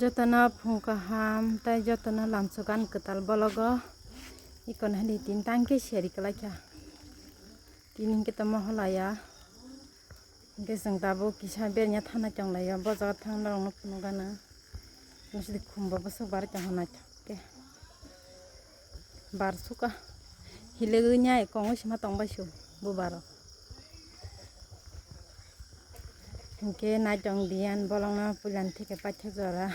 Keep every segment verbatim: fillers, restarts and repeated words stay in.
Jotono phung kaham tei jotono lamsogan kwtal bologo. Ikon hai di tin tangke seri kwlaikha. Tini hwnkhe tamo holaya. Hwnkhe chwng tabuk kisa bernya thana chonglaiyo. Bo jaga thang norokno phunukgano. Nokosidi khumbo bwswk bar tongkha naithok khe. Bar suka. Hilegwi nya kongwi sima tongbai su bubaro. Hwnkhe naitong diyan bolongno puilani theke paithak jora.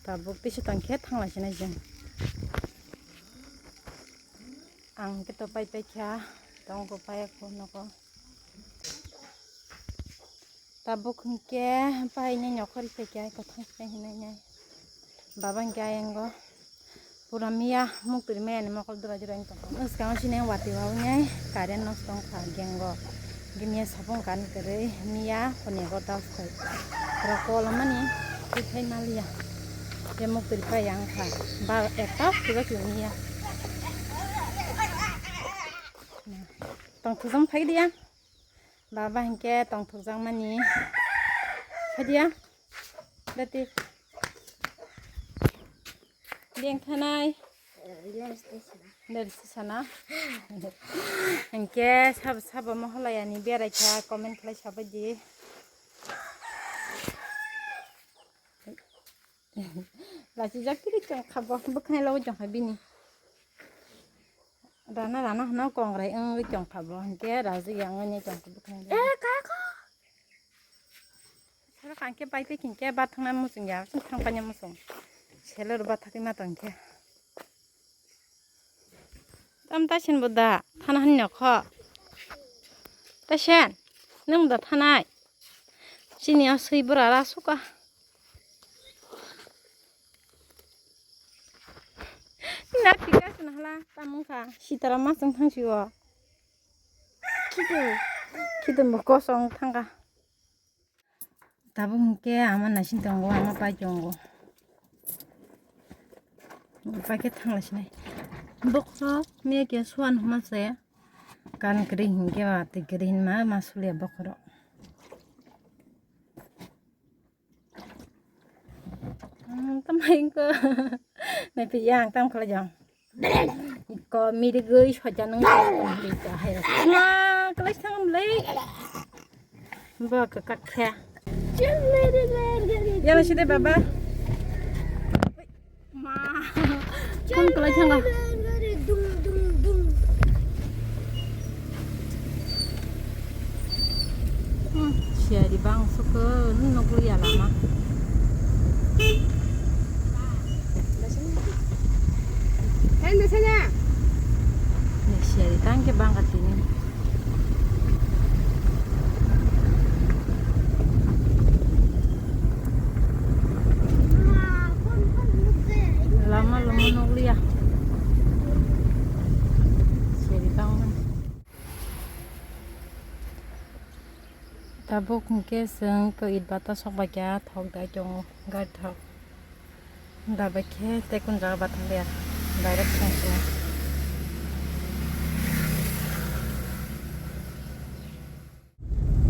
Tabuk tisa tongkhe thanglaisinai chwng. Ang khe to pai paikha, tongkho paiya kho nogo. Tabuk hwnkhe painai nokhorwi paikha, kothang khe hinwi nai. Baba hwnkhe ayango. Pura miya muktwi maya ni mokol dura dura wng tongkha. Bwskango sini watwi wawinai current nosto wngkha gengo. Hwnkhe miya sapung kan kwrwi miya hwnwi go das khai. Pura kolomani twi khai maliya. Tei muktwi paiya wngkha. Bar ekta kwbak kwrwi miya. Tongthokjak phai diya. Baba hwnkhe tongthokjakmani. Phadiya. Dati. Beng thanai. Dari sisana. Hwnkhe sabo sabo moholayani beraikha comment khlai sabaidi. Lachijak kiri chong kha bo, bwkhwnai logwi chong kha bini. Rana rana hwnwi kongrai wngwi chong kha bo, hwnkhe rajik yang wngwi chong kha bwkhwnai. Eh, kako. Sara kangkhe pai phai khinkhe bathwkna muchung ya, thang paina muchung. Selor bathakgwi ma tongkhe. Tam taisen bo da thana hwnwi nokho. Taisen, nwng da thanai. Chini o swi bwra ra suka. Na tika sina hala tamung kha. Sitara ma chwng thang si o. Khitu, khitu bo kosong thang kha. Tabuk hwnkhe ama naising tongo, ama pai tongo. Pai khe thangla sinai. Bokhorok miya khe suan hwnma se. Kan kwrwi hinkhe ba twi kwrwi hinma ma suliya bokhorok. Hmm, tamai ko. Naipi yang tam khala jang. Ko mirigwi soja nang kala tong hili ta hai. Ma, kala sang lai. Ba ka kakhe. Yala side baba. Ma. Kon kala jang. Dum dum dum. Hmm, siari bang suka nukliya lama. Ni siari tangke bang katini. Lama lama nukliya. Siari bang man. Tabuk hwnkhe chwng ko it bata sok bai kha thok dai tongo gari thok. Da bai khe tei kun jaga bata liya direct thang sina.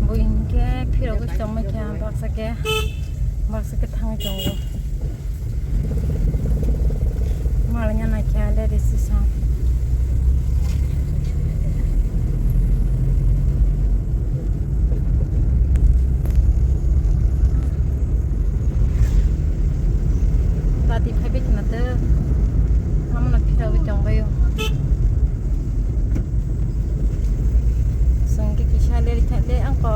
Bo hwnkhe phirogwi tongma kha baksa khe baksa khe thangwi tongo. Malnya naikha le risi sa. Bati phaibai khna tw. Hamono phirogwi tongbaio. Chwng khe kisa leri thale angko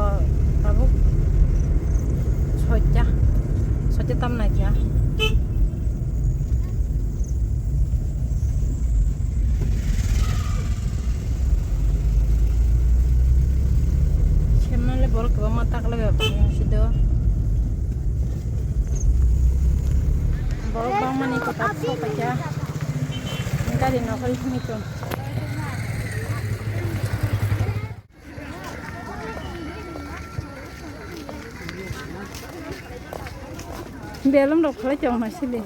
tabuk soita. Soita tam naikha. Semnale borok kwbangma taklai bai sido. Borok bangmani kwtal sok paikha. Gari nokol hini tong. Belum rok khalai tong ma sili.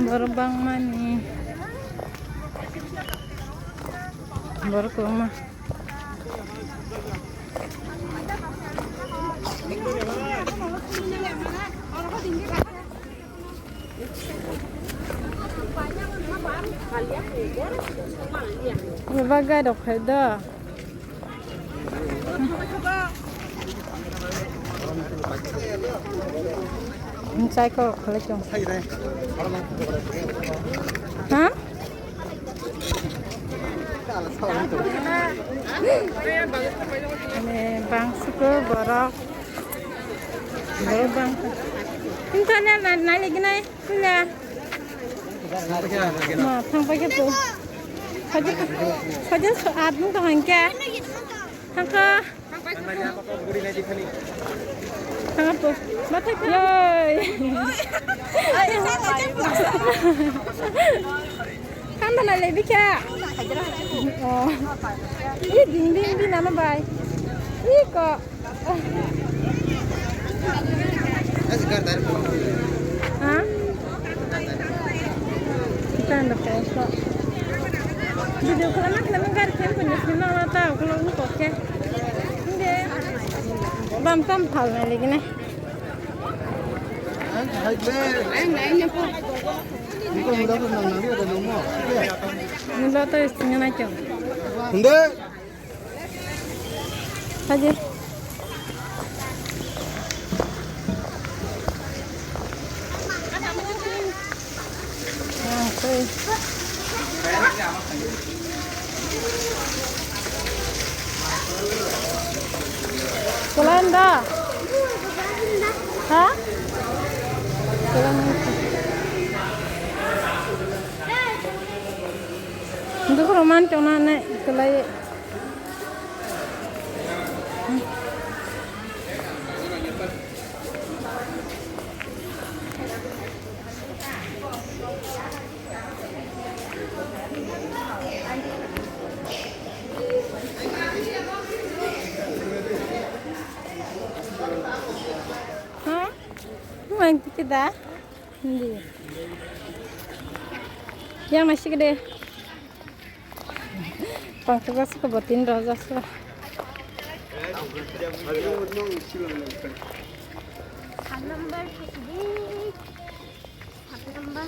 Borok bangmani. Borok kwbangma. Bebak gai rok khai da. Chai ko khalai chong. Ha? Ane bangsuko borok. Borok bang. Tungkha na na na liginai. Kula. Ma, thang pai khe po. Sajak, sajak so at nung tong hangke. Thang kha. Thang po. Ma thai po. Yoi. Thang na le bikha. Oh. Ini ding ding ding nana bai. Iko. Ha? Kita hendak kosong. Video kalau nak nama gar kan punya sini orang tahu kalau ini kok ya. Ini bam tam hal nih lagi nih. Ini lo tuh istrinya naik. Hindi. Haji. Kulanda. Ha? Kulanda. Dukhu roman chona ne kulai. Ha? Main kita dah. Hindi. Yang masih gede. Pangkagasa ko botin roja sa. Number. Number.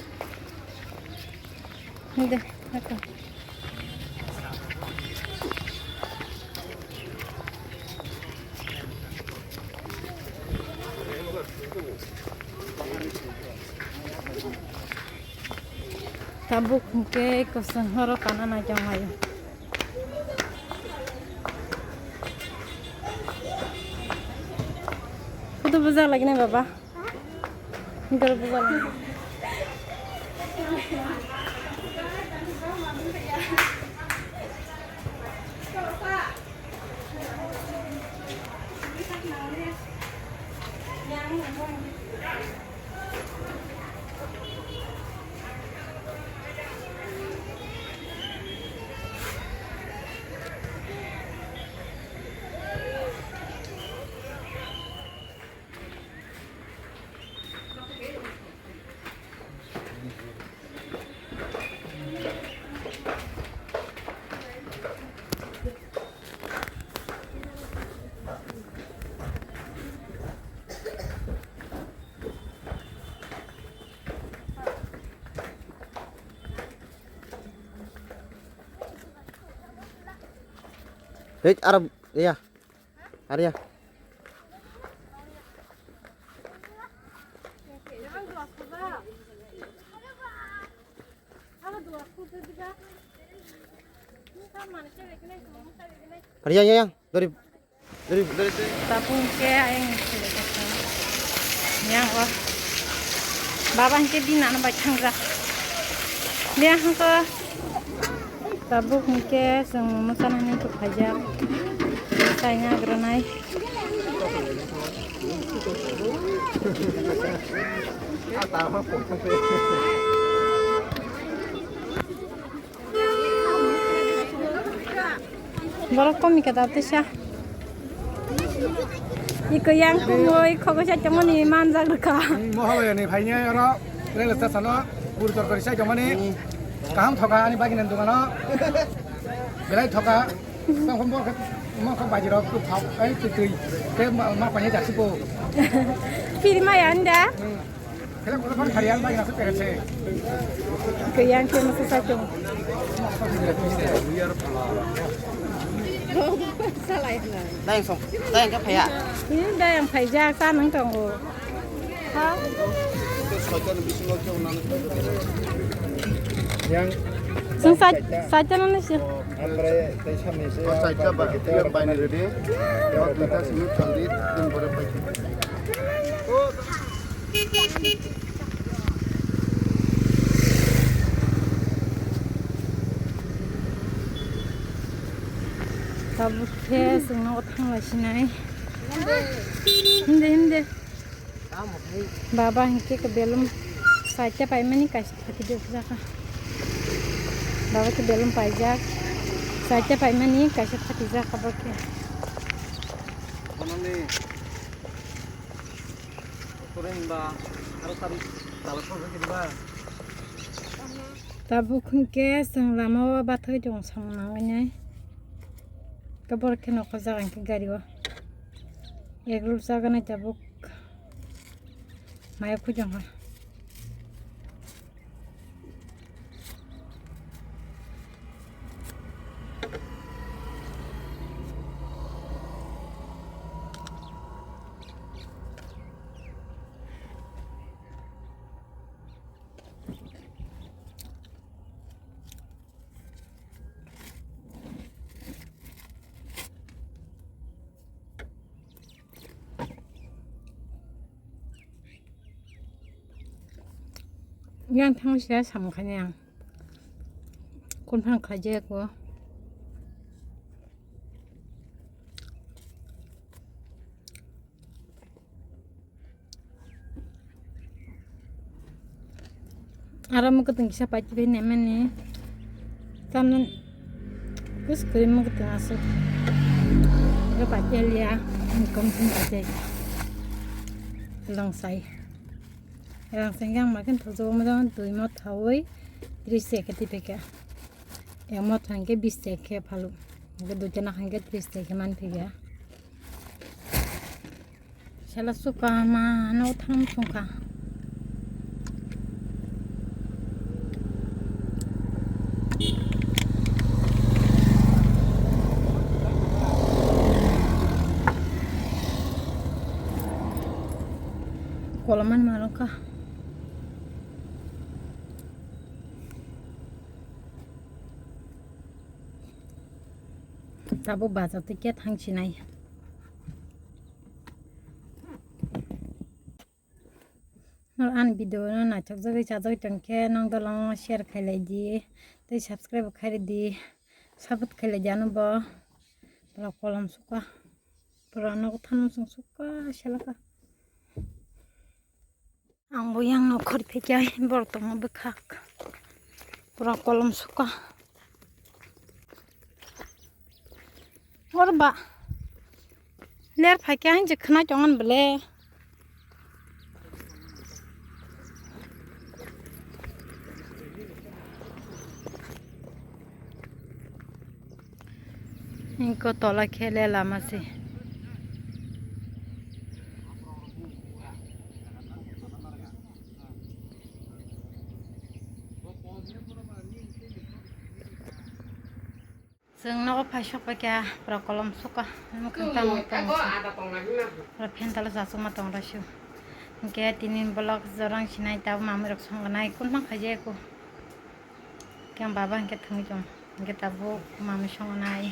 Hindi, ako. Tabuk hwnkhe kwchwng horo kana nai tonglaio. Photo bujak lagina baba. Hwnkhe bujak lagina. Hei, Arab, iya. Arya. Arya, ya, yang. Dari, dari, dari. Tabuk hwnkhe ayang yang o. Baba hwnkhe bini nana bai thangjak. Bia hwnkhe. Tabuk hwnkhe chwng momo chana hinwi thuk phaijak. Chaina granai. Borok komi khe da tisa. Iko yang kumui khogo sa tongmani manjak rwkha. Mohalaya ni phainai oro railway station o puri torkori sai tongmani kaham thoka ani bagini dogano belai thoka. Tang khom bor khe, ma kho baji rok tu phau, ai tu tui. Ke ma, ma panya jasi po. Phiri maya anda. Hmm. Khe ko ban khari al baji rok tu kere se. Ke yang ke masa satu. Dayang song, dayang khe phaiya. Ini dayang phaijak, sa nang tongo. Yang chwng sa-, saita nani se. Ambre tei samni se. O saita ba, kita baini ready. O duita simi thaldi, tin pore pai. Tabuk khe chwng nogo thanglai sinai. Hindi, hindi. Baba hinkhe ke belum saita paimani kaisa thaki de jaka. Baba ke belum paijak. Saita paimani kaisa thaki jaka bake. Kono ni. Kore himba, aro tari, tala thok khe diba. Tabuk hinkhe chwng lama o bathai tong samung nangwi nai. Khe borok khe nokha jaga hinkhe gari o. Egg roll chaganai tabuk. Maya khujang ha. Yang thang sia samung khaini ang. Kun phang khaijak o. Aro mwkhwtwng kisa paitwi bai naimani tamni kwswk kwrwi mwkhwtwng aswk. Aro paitwi liya, kom sini paitwi. Langsai. Langsai yang makin thokjagwi mojang twi mothawi tris chai khe twi paikha. Yang motha hinkhe bis chai khe phalu. Hinkhe duita nakha hinkhe tris chai khe manphiya. Sela suka ma no thang thungkha. Kolaman ma rwkha. Tabuk bazar twi khe thang sinai. Nor ani video no naithok jagwi chajagwi tongkhe nong dolong share khailai di tei subscribe khairidi support khailai di ano bo pura kolom suka pura nogo thano chwng suka selaka. Ang bo yang no khori phikya borok tongma bwkhak pura kolom suka. Or ba ler phaikya hinje khna chongan bele. Ingko tola khele lama se. Chwng nogo phai sok pai kha, pura kolom suka, mwkhang tamo tongo. Pura phen talo chachukma tong rw sio. Hinkhe tini vlog jorang sinai tabo mamui rok song nai kun bang khaijai ko. Khe ang baba hinkhe thwngwi tong. Hinkhe tabuk mamui songo nai.